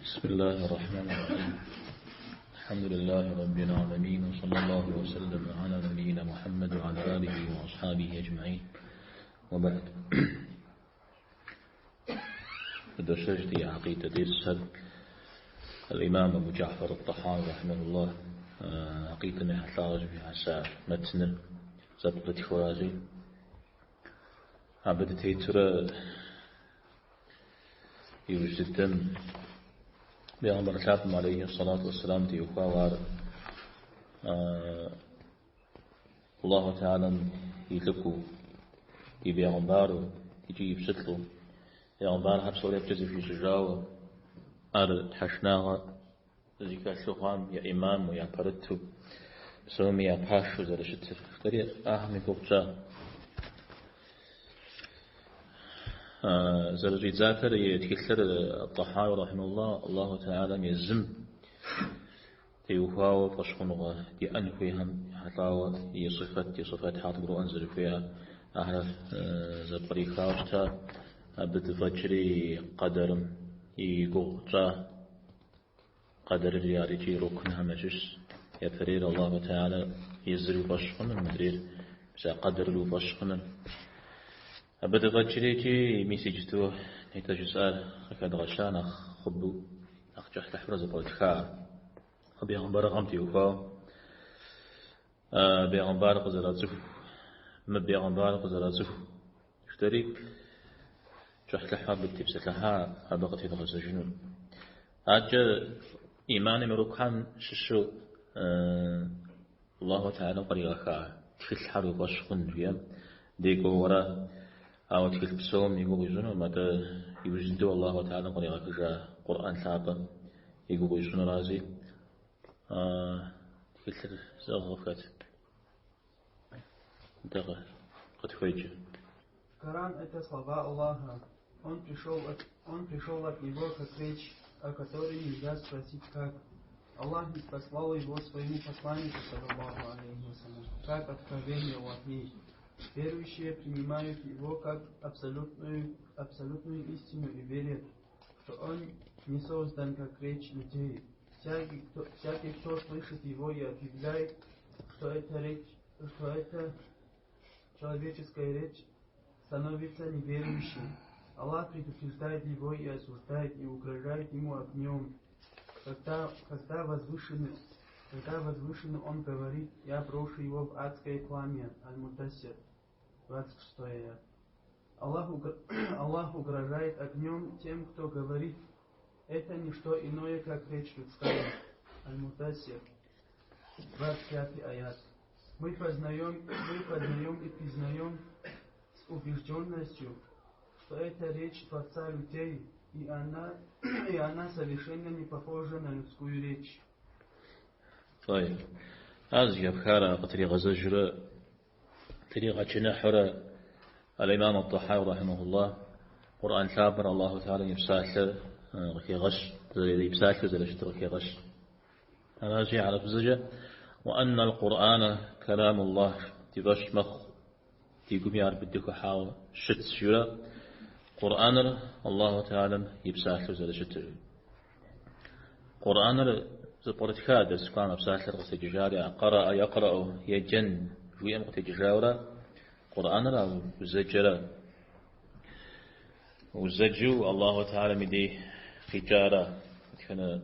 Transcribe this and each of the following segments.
بسم الله الرحمن الرحيم. الحمد لله رب العالمين، وصلى الله وسلم على نبينا محمد وعلى آله وأصحابه أجمعين، وبعد. دشجتي عقيدة ديرسل الإمام أبو جعفر الطحاوي رحمه الله، عقيدة من حلاج في متن زبطة خوازي عبد تيتر يوجد الدم بيغمبر لъапӏэм عليه الصلاة والسلام теухуауэ ар Аллаху Теалэм и лӏыкӏуэу, и бегъымбару икӏи и пщылӏу, бегъымбархэр псори абыкӏэ зэхуищӏыжауэ, ар тхьэшынагъэ зыхэлъу хъуам я имаму, я пэрыту, псоми я пашэу зэрыщытыр. Жытӏэри ахэм и гугъу тщӏа. Зэрыщӏидзатэр и тхылъыр Тӏэхьауи рахьимэхуллах Аллаху Теалэм езым теухуауэ фӏэщхъуныгъэ диӏэн хуейхэм ехьэлӏауэ и сыфэт, и сыфэтхэр къыдгурыӏуэн зэрыхуейр ахэр зэпкърихауэ щыта, абы дыфӏэкӏри къэдэрым и гугъу тщӏа. Къэдэрри ар икӏи рукнхэм ящыщщ. Япэрейр Аллаху Теалэ езыр уи фӏэщ хъуныр, мыдрейр мис а къэдэрыр уи фӏэщ хъуныр. Абы дыфӏэкӏри икӏи мис иджыту нетӏэ жысӏар къыхэдгъэща нэхъ хъыбу, нэхъ кӏыхьлӏыхьурэ зэпкърытха бегъымбарыгъэм теухуауэ. Бегъымбар къызэрацӏыху, мы бегъымбар къызэрацӏыху жытӏэри кӏыхьлӏыхьу абы тепсэлъыхьа, абы къытедгъэзэжыну. Адэкӏэ иманым и рукнхэм щыщу Аллаху Теалэм къригъэха тхылъхэр уи фӏэщ хъун жиӏэм декӏуэуэрэ, ауэ тхылъ псом и гугъу ищӏынукъым, атӏэ иужь дыдэу Аллаху Теалэм къригъэхыжа Къурӏэн лъапӏэм и гугъу ищӏынурази, тхылъыр зыӏыгъыр хэт? Дэ къытхуеджэ. Коран – это слова Аллаха. Он пришел от Него как речь, о которой нельзя спросить как. Аллах ниспослал его своему посланнику, صلى الله عليه وسلم, как откровение وحي. Верующие принимают его как абсолютную истину и верят, что он не создан как речь людей. Всякий, кто слышит его и объявляет, что это человеческая речь, становится неверующим. Аллах предупреждает его и осуждает, и угрожает ему огнем. Когда возвышенный он говорит: «Я брошу его в адское пламя». Аль-Муддассир, 26 аят. Аллах угрожает огнем тем, кто говорит: «Это не что иное, как речь людская». Аль-Муддассир, 25 аят. Мы познаем и признаем с убежденностью, что это речь Творца людей, и она совершенно не похожа на людскую речь. طيب ар зэхэпхарэ къытригъэзэжрэ тригъэчыныхьурэ الإمام الطحاوي رحمه الله Къурӏэн лъапӏэр Аллаху Теалэм и псалъэр къыхегъэщ, и псалъэр зэрыщытыр къыхегъэщ. Аращи хьэрыпыбзэкӏэ وأن القرآن كلام الله ди фӏэщ мэхъу, ди гуми ар быдэу хыхьауэ щытщ жиӏэурэ Къурӏэныр Аллаху Теалэм и псалъэу зэрыщытыр. Къурӏэныр зэпкърытха дэрс кӏуам а псалъэр къызытекӏыжар я قرأ يقرأ еджэн жиӏэм къытекӏыжауэрэ Къурӏэныр а узэджэрэ узэджэу Аллаху Теалэм и дей къикӏарэ дэтхэнэ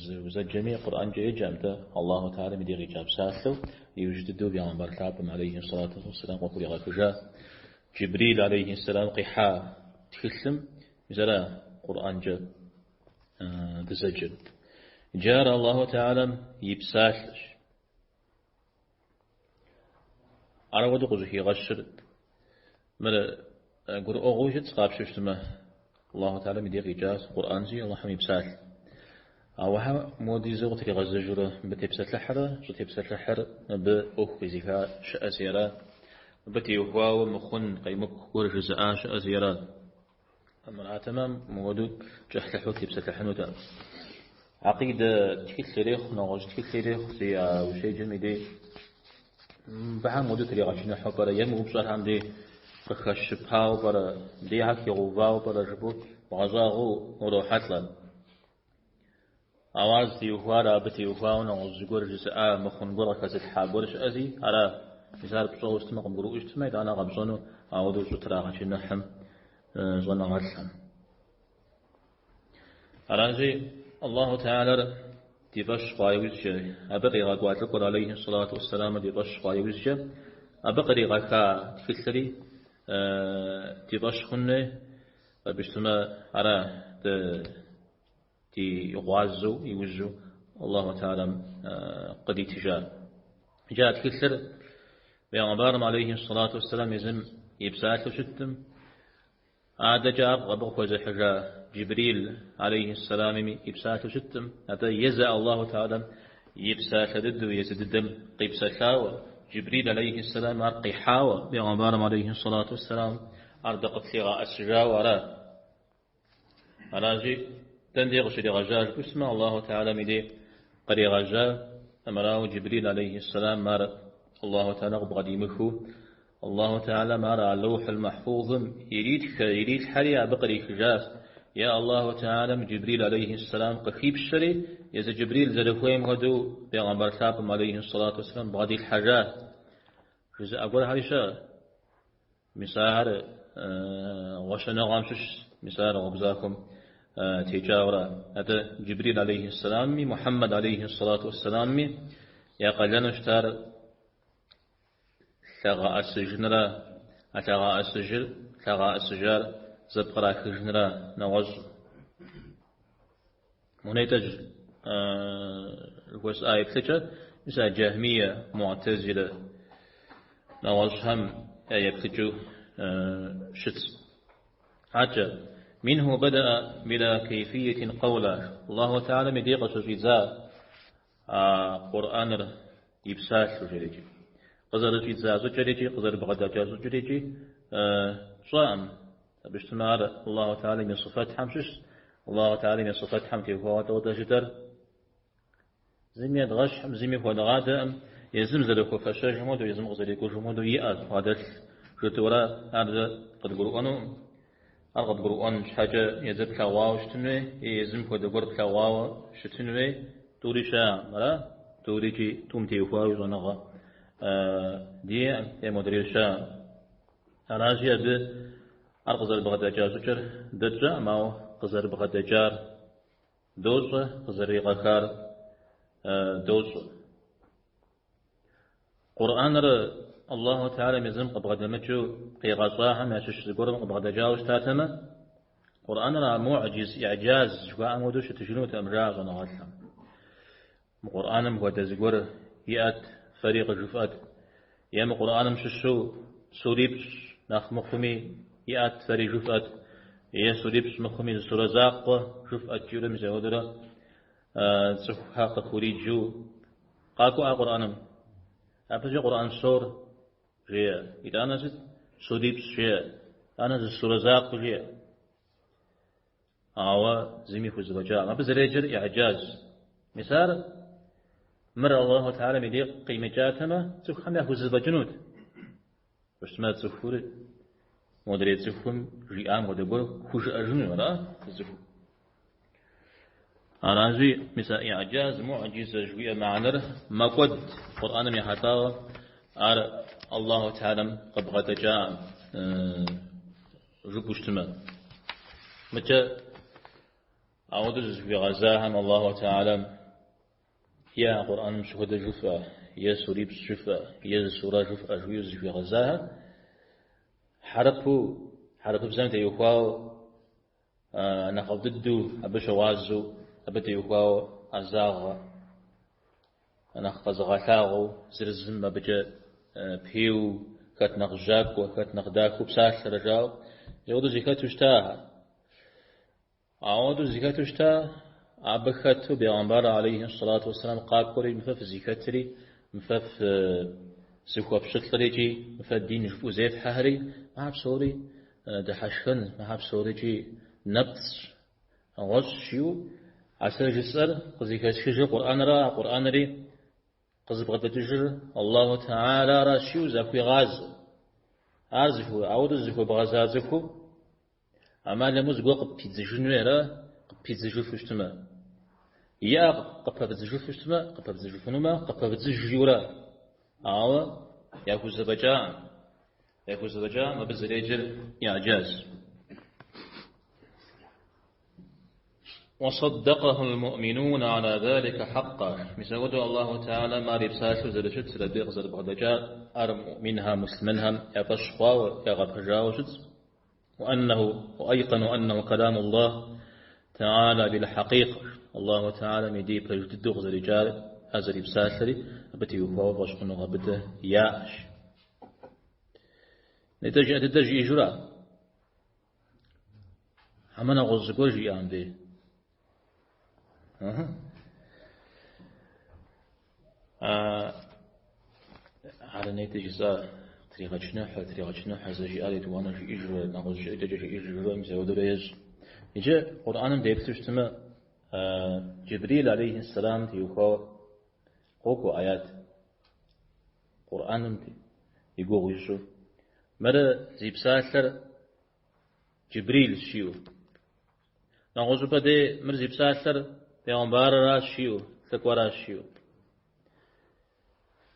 зы узэджэми Къурӏэнкӏэ еджэм-тӏэ Аллаху Теалэм и дей къикӏа псалъэу иужь дыдэу бегъымбар лъапӏэм عليه الصلاة والسلام къыхуригъэхыжа Джибрил عليه السلام къихьа тхылъым мис ара Къурӏэнкӏэ дызэджэр. Иджы ар Аллаху Теалэм и псалъэщ. Ар апхуэдэу къыщӏыхигъэщыр мыр гурыӏуэгъуэу щытщ къапщтэу щытмэ, Аллаху Теалэм и дей къикӏащ Къурӏэнщи Аллахьым и псалъэ. Ауэ модизу къытригъэзэжурэ мыбы тепсэлъыхьрэ щӏытепсэлъыхьыр мыбы ӏуэху къизыха щыӏэси ара, мыбы теухуауэ мыхъун къемыкӏу гуэр жызыӏа щыӏэси ара. Армыратэмэ мыуэду кӏыхьлӏыхьу тепсэлъыхьынутэкъым. Акъидэ тхылъ ирехъу, нэгъуэщӏ тхылъ ирехъу, зи ущеджэм и дей мыбыхэм мыуэду тригъэчыныхьу пӏэрэ, е мы упщӏэхэм дей къыхэщыпауэ пӏэрэ, дей хьэр хигъэувауэ пӏэрэ жыпӏэу бгъэщӏагъуэу урохьэлӏэ. Ауэ ар зытеухуар абы теухуауэ нэгъуэщӏ зыгуэр жызыӏа, мыхъун гуэр къыхэзылъхьа гуэр щыӏэзи, ара. Мис ар пщӏэуэ щытмэ, къыбгурыӏуэу щытмэ, итӏанэ къэпщӏэну ауэдэу щӏытрагъэчыныхьым щӏэныгъэлӏхэм. Аращи, Аллаху Теалэр ди фӏэщ хъуа иужькӏэ, абы къигъэкӏуа лӏыкӏуэр алейхи сэлату уэсселамыр ди фӏэщ хъуа иужькӏэ, абы къригъэха тхылъри ди фӏэщ хъун хуей, абы щытмэ, ара дэ ди гъуазэу иужьу Аллаху Теалэм къыдитыжар. Иджы а тхылъыр Бегъымбарым алейхи сэлату уэсселам езым и псалъэу щыткъым. Адэкӏэ ар абы къыхуэзыхьыжа Джибрил алейхи сэламми и псалъэу щыткъым, атӏэ езы Аллаху Теалэм и псалъэ дыдэу, езы дыдэм къипсэлъауэ, Джибрил алейхи сэлам ар къихьауэ, Бегъымбарым алейхи сэлату уэсселам ар дэ къытлъигъэӏэсыжауэ ара. Аращи, дэн дей къыщригъэжьа жыпӏэу щытмэ, Аллаху Теалэм и дей къригъэжьа, армырауэ Джибрил алейхи сэлам ар Аллаху Теалэ къыбгъэдимыхыу, Аллаху Теалэм ар а Лэухьул Махьфузым иритхэ, ирилъхьэри абы кърихыжащ. Е Аллаху Теалэм Джибрил алейхи сэлам къыхипщэри, езы Джибрил зэрыхуейм хуэдэу Бегъымбар лъапӏэм алейхи сэлату уэсселам бгъэдилъхьэжащ. Жызыӏэ гуэрхэри щыӏэ. Мис ахэр гъуэщэныгъэм щыщщ, мис ар гъуэгу захуэм текӏауэра. Атӏэ Джибрил алейхи сэламми, Мухьэммэд алейхи сэлату уэсселамми я къалэну щытар лъагъэӏэсыжынра, а лъагъэӏэсыжыр, лъагъэӏэсыжар зэпкърахыжынра нэгъуэщӏ. Мунетэжь жыхуэсӏа еплъыкӏэр, мис а Джахмие, Муӏтэзилэ нэгъуэщӏхэм я еплъыкӏэу щытщ. Адэкӏэ, минху бэдэӏэ била кайфиетин къэула. Аллаху Теалэм и дей къыщыщӏидза а Къурӏэныр и псалъэу жерикӏи. Къызэрыщӏидза щӏыкӏэрикӏи, къызэрыбгъэдэкӏа щӏыкӏэрикӏи тщӏэкъым. Абы щытмэ ар Аллаху Теалэм и сыфэтхэм щыщщ. Аллаху Теалэм и сыфэтхэм теухуауэ лӏо дэ жытӏэр зыми едгъэщхьым, зыми хуэдгъадэкъым, езым зэрыхуэфэщэжым хуэдэу, езым къызэрекӏужым хуэдэу иӏэщ, бгъэдэлъ жытӏэурэ ар дэ къыдгурыӏуэнукъым. Ар къыбгурыӏуэн щхьэкӏэ езыр плъэгъуауэ щытын хуей, е езым хуэдэ гуэр плъэгъуауэ щытын хуей, тӏури щыӏэкъым, ара? Тӏурикӏи тӏум теухуауи щӏэныгъэ диӏэкъым, е модрейр щыӏэкъым. Аращи, абы ар къызэрыбгъэдэкӏа щӏыкӏэр дэ тщӏэкъым, ауэ къызэрыбгъэдэкӏар дощӏэ, къызэрыригъэхар дощӏэ. Къурӏэныр Аллаху Теалэм езым къыбгъэдэмыкӏыу къигъэщӏахэм ящыщ зыгуэрым къыбгъэдэкӏауэ щытатэмэ, Къурӏэныр а муӏджиз, иӏджаз жыхуаӏэм хуэдэу щытыжынутэкъым, жаӏэ щӏэныгъэлӏхэм. Мы Къурӏэным хуэдэ зыгуэр иӏэт, фэри къыжыфӏэт. Е мы Къурӏэным щыщу сурипщӏ нэхъ мыхъуми иӏэт, фэри жыфӏэт. Е сурипщӏ мыхъуми зы сурэ закъуэ жыфӏэт, жиӏэурэ мис апхуэдэурэ цӏыхухэр къыхуриджэу къакӏуэӏэ Къурӏэным. Япэщӏыкӏэ Къурӏэн псор жеӏэ. Итӏанэ сыт? Сурипщӏ жеӏэ. Итӏанэ зы сурэ закъуэ жеӏэ. Ауэ зыми хузэфӏэкӏакъым. Абы зэреджэр иӏджаз. Мис ар мыр Аллаху Теалэм и дей къимыкӏатэмэ, цӏыхухэм яхузэфӏэкӏынут. Щытмэ цӏыхур модрей цӏыхум жиӏам хуэдэ гуэр хужыӏэжыну, ара цӏыхум? Аращи, мис а иӏджаз, муӏджизэ жыхуиӏэ мыхьэнэр мэкӏуэд Къурӏэным ехьэлӏауэ, ар Аллаху Теалэм къыбгъэдэкӏаӏым жыпӏэу щытмэ. Мыкӏэ ауэдэу зызыхуигъэзахэм Аллаху Теалэм Е а Къурӏэным щыхуэдэ жыфӏэ, е сурипщӏ жыфӏэ, е зы сура жыфӏэ жиӏэу зыхуигъэзахэр хьэрыпу, хьэрыпыбзэм теухуауэ нэхъыфӏ дыдэу абы щыгъуазэу, абы теухуауэ ӏэзагъэ нэхъ къэзыгъэлъагъуэу зырызым абыкӏэ пеуэу, хэт нэхъ жьакӏуэ, хэт нэхъ дахэу псалъэрэ жаӏэу, апхуэдэу зэхэту щытахэр. Ауэдэу зэхэту щыта, абы хэту бегъымбар алейхи сэлату уэсселам къакӏуэри, мы фэ фызыхэтри, мы фэ фызыхуэпщылӏри икӏи мы фэ дин жыфӏэу зефхьэхэри, мыхьэр псори дыхьэшхэн, мыхьэр псори икӏи нэпцӏщ, нэгъуэщӏщ жиӏэу, а сэ жысӏэр къызыхэсхыжыр Къурӏэнра, а Къурӏэнри къызыбгъэдэкӏыжыр Аллаху Теаларащ жиӏэу захуигъазэ. Ар ауэдэу зыхуэбгъэза цӏыхум ӏэмал имыӏэу зыгуэр къыппидзыжын хуей, ара? Къыппидзыжыфу щытмэ. Е къыпэвдзыжыфу щытмэ, къыпэвдзыжыфынумэ, къыпэвдзыж жиӏэурэ. Ауэ яхузэфӏэкӏакъым. Яхузэфӏэкӏакъым, абы зэреджэр иӏэджаз. وصدقه المؤمنون على ذلك حقا. Мис апхуэдэу Аллаху Теалэм ар и псалъэу зэрыщытыр, абы къызэрыбгъэдэкӏар, ар муӏминхэм, муслъымэнхэм я фӏэщ хъуауэ, ягъэпэжауэ щытщ. وأنه وأيقنوا أنه كلام الله تعالى بالحقيقة. Аллаху Теалэм и дей пэж дыдэу къызэрикӏар, ар зэрипсалъэри, абы теухуауэ фӏэщхъуныгъэ быдэ яӏэщ. Нетӏэ жиӏэ дыдэ жиӏэжура? Хьэмэ нэгъуэщӏ зыгуэр жиӏа мыбы? Ар нетӏэ жысӏа, тригъэчыныхьу, тригъэчыныхьу зэ жиӏар етӏуанэ жиӏэжурэ, нэгъуэщӏ жыӏэкӏэкӏэ жиӏэжурэ, мис апхуэдэурэ ещӏ. Иджы Къурӏэным деплъу щытмэ, Джибрил алейхи сэлам теухуауэ къокӏуэ аят. Къурӏэным и гугъу ищӏу. Мыр зи псалъэр Джибрилщ жиӏэу. Нэгъуэщӏыпӏэ дей мыр зи псалъэр пегъэмбарыращ жиӏэу, лӏыкӏуэращ жиӏэу.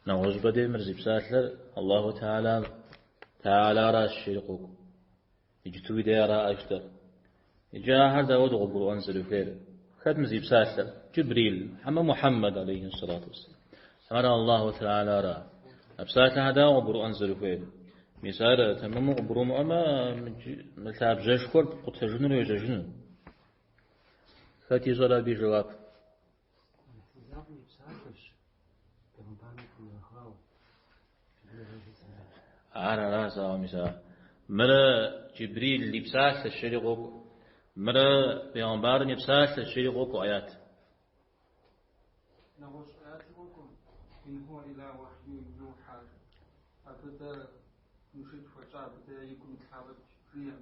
Нэгъуэщӏыпӏэ дей мыр зи псалъэр Аллаху Теала Теаларащ жери къокӏуэ. Иджытуи дей араӏэ жытӏэр. Иджы ахэр дауэдэу къыбгурыӏуэн зэрыхуейр? Хэт мы зи псалъэр? Джибрил, хьэмэ Мухьэммэд алейхи сэлату уэсселам. Хьэмэрэ Аллаху Теалара. А псалъэхэр дауэ къыбгурыӏуэн зэрыхуейр? Мис ар тэмэму къыбгурымыӏуэмэ, мы лъабжьэшхуэр пкъутэжынурэ уежьэжыну. Хэт ищӏэрэ абы и жэуап? Ар аращ, ауэ мис ар. Мырэ Джибрил и псалъэщ жери къокӏуэ. Мырэ пегъэмбарым и псалъэщ жери къокӏуэ аят. Нэгъуэщӏ аяти къокӏуэ, ин хуа илла уахьюн юха. Абы дэ внушить фӏэкӏа, абы дэ и гум итлъхьа фӏэкӏ жиӏэм.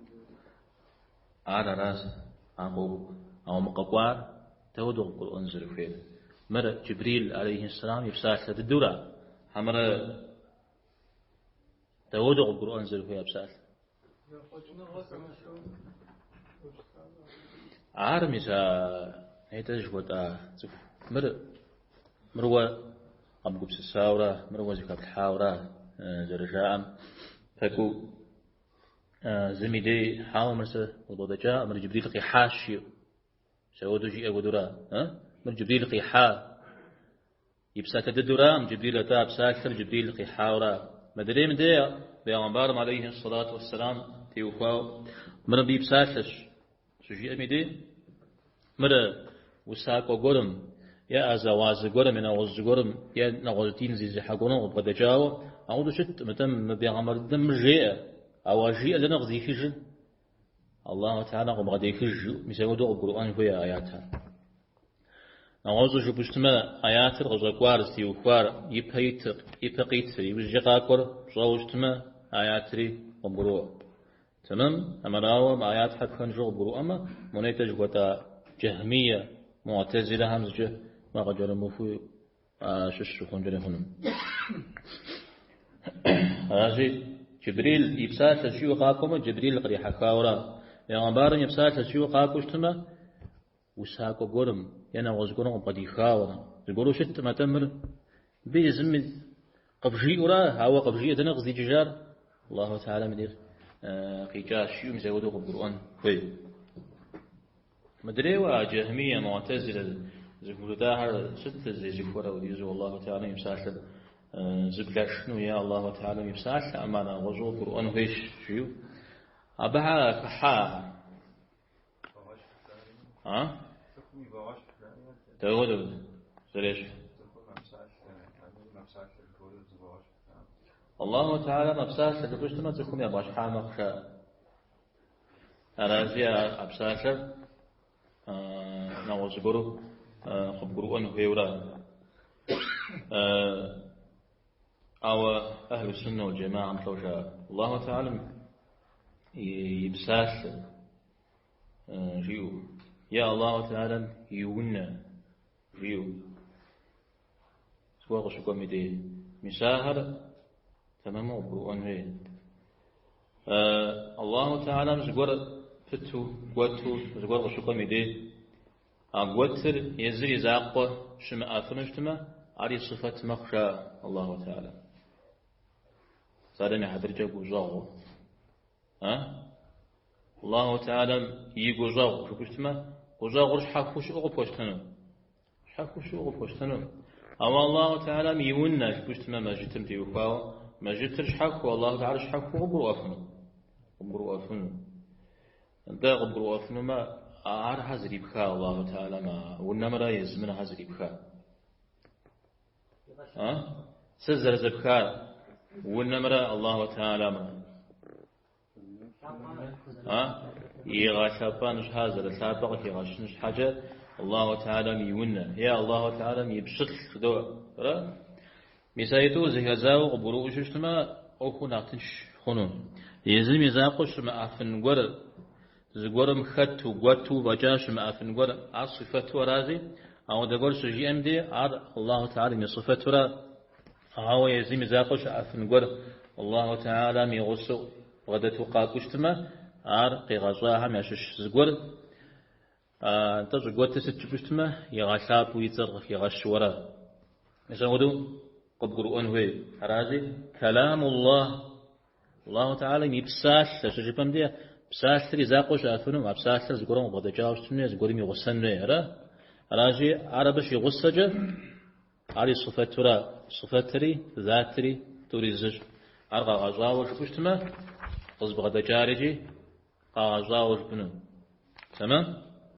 Ар аращ, ар къокӏуэ. Ауэ мы къэкӏуар дауэдэу къыбгурыӏуэн зэрыхуейр? Мыр Джибрил алейхи сэлам и псалъэ дыдэура? Хьэмэрэ дауэдэу къыбгурыӏуэн зэрыхуейр а псалъэр? Ар мис а нетӏэ жыхуэтӏа цӏыху. Мыр мыр уэ къэбгупсысаура, мыр уэ зыхэплъхьаура зэрыжаӏэм пэкӏуу зым и дей хьэуэ мыр сэ къызбгъэдэкӏа, мыр Джибрил къихьащ жиӏэу. Мис ауэдэу жиӏэ хуэдэура? Мыр Джибрил къихьа. И псалъэ дыдэуракъым Джибрил, атӏэ а псалъэр Джибрил къихьауэра. Мыдрейм дей бегъымбарым алейхи сэлату уэсселам теухуауэ мыр абы и псалъэщ щыжиӏэм и дей, мыр усакӏуэ гуэрым е ӏэзэгъуазэ гуэрым е нэгъуэщӏ зыгуэрым е нэгъуэщӏ дин зезыхьэ гуэрым къыбгъэдэкӏауэ ауэдэу щыткъым, атӏэ мы бегъымбар дыдэм мыр жеӏэ, ауэ а жиӏэр дэнэ къыздихыжыр? Аллаху Теала къыбгъэдехыж, мис апхуэдэу къыбгурыӏуэн хуей а аятыр. Нэгъуэщӏу жыпӏэу щытмэ, аятыр къыщӏэкӏуар, зытеухуар, ипэ итыр, ипэ къитыр, иужькӏэ къакӏуэр пщӏэуэ щытмэ, аятри къыбгуроӏуэ. Тэмэм, армырауэ мы аятхэр пхэнжу къыбгурыӏуэмэ, мо нетӏэ жыхуэтӏа Джэхьмие, Муӏтэзилэхэм зыкӏэ уакъыкӏэрымыхуу щыщ ухъункӏэри хъуну. Аращи, Джибрил и псалъэщ жиӏэу къакӏуэмэ, Джибрил кърихьэхауэра. Пегъэмбарым и псалъэщ жиӏэу къакӏуэу щытмэ, усакӏуэ гуэрым е нэгъуэщӏ гуэрым къыбгъэдихауэра. Зыгуэру щыткъым, атӏэ мыр мыбы езым къывжиӏэура, ауэ къывжиӏэр дэнэ къыздикӏыжар? Аллаху Теалэм и деж къикӏащ жиӏэу мис апхуэдэу къыбгурыӏуэн хуей. Мыдрейуэ а Джэхьмие, Муӏтэзилэ зыхужытӏахэр сыт зезыхуэр апхуэдизу Аллаху Теалэм и псалъэр зыблашыну е Аллаху Теалэм и псалъэкъым ар нэгъуэщӏу къыбгурыӏуэн хуейщ жиӏэу. Абыхьэр хыхьа ахэр. А? Дауэдэу зэрещхь? Аллаху Теала мэпсалъэ жыпӏэу щытмэ, цӏыхум ебгъэщхьа мэхъу жаӏэ. Аращи, а псалъэр нэгъуэщӏ зыгуэру къыбгурыӏуэн хуейуэра. Ауэ Ахьлу Суннэ уал Джэмаам лӏо жаӏэ. Аллаху Теалэм и псалъэ жиӏэу, е Аллаху Теалэм и унэ жиӏэу. Зыгуэр къыщыкӏуэм и дей. Мис ахэр тэмэму къыбгурыӏуэн хуей. Аллаху Теалэм зыгуэр пыту, гуэту, зыгуэр къыщыкӏуэм и дей. А гуэтыр езыр и закъуэ щымыӏэфыну щытмэ, ар и сыфэт мэхъу, жаӏэ Аллаху Теалэм. Псалъэм и хьэтыркӏэ гущӏэгъу. А? Аллаху Теалэм и гущӏэгъу жыпӏэу щытмэ, гущӏэгъур щхьэхуэу щыӏэу къыпхуэщтэну. Щхьэхуэу щыӏэу къыпхуэщтэну. Ауэ Аллаху Теалэм и унэ жыпӏэу щытмэ, мэжджытым теухуауэ, мэжджытыр щхьэхуэу, Аллаху Теалэр щхьэхуэу къыбгурыӏуэфыну. Къыбгурыӏуэфыну. Нтӏэ къыбгурыӏуэфынумэ, ар хьэ зрипха Аллаху Теалэм а унэмрэ езымрэ хьэ зрипха? А? Сыт зэрызэпхар унэмрэ Аллаху Теалэмрэ? А? Игъэлъэпӏэн щхьэ, зэрылъапӏэ къыхигъэщын щхьэкӏэ Аллаху Теалэм и унэ е Аллаху Теалэм и пщылӏ жыдоӏэ. Мис а итӏур зэхэдзауэ къыбгурыӏуэу щытмэ, ӏуэхур нэхъ тынш хъуну. Езым и закъуэ щымыӏэфын гуэр, зыгуэрым хэту, гуэту фӏэкӏа щымыӏэфын гуэр, ар сыфэту арази, ауэдэ гуэр щыжиӏэм де, ар Аллаху Теалэм и сыфэтура, ауэ езым и закъуэ щыӏэфын гуэр Аллаху Теалэм и гъусэу бгъэдэту къакӏуэу щытмэ, ар къигъэщӏахэм ящыщ зыгуэр, Нтӏэ щӏыгуэтыр сыт жыпӏэу щытмэ, игъэлъапӏэу и цӏэр къыхигъэщу ара. Мис апхуэдэу къыбгурыӏуэн хуей. Арази, калямуллах, Аллаху Теалэм и псалъэ щыжыпӏэм де, псалъэр и закъуэу щыӏэфынукъым, а псалъэр зыгуэрым къыбгъэдэкӏауэ щытын хуей, зыгуэрым и гъусэн хуей, ара? Аращи, ар абы щигъусэкӏэ, ар и сыфэтура, сыфэтри, затри тӏури зыщ. Ар къагъэщӏауэ жыпӏэу щытмэ, къызыбгъэдэкӏар икӏи къагъэщӏауэ жыпӏэну. Тэмэм?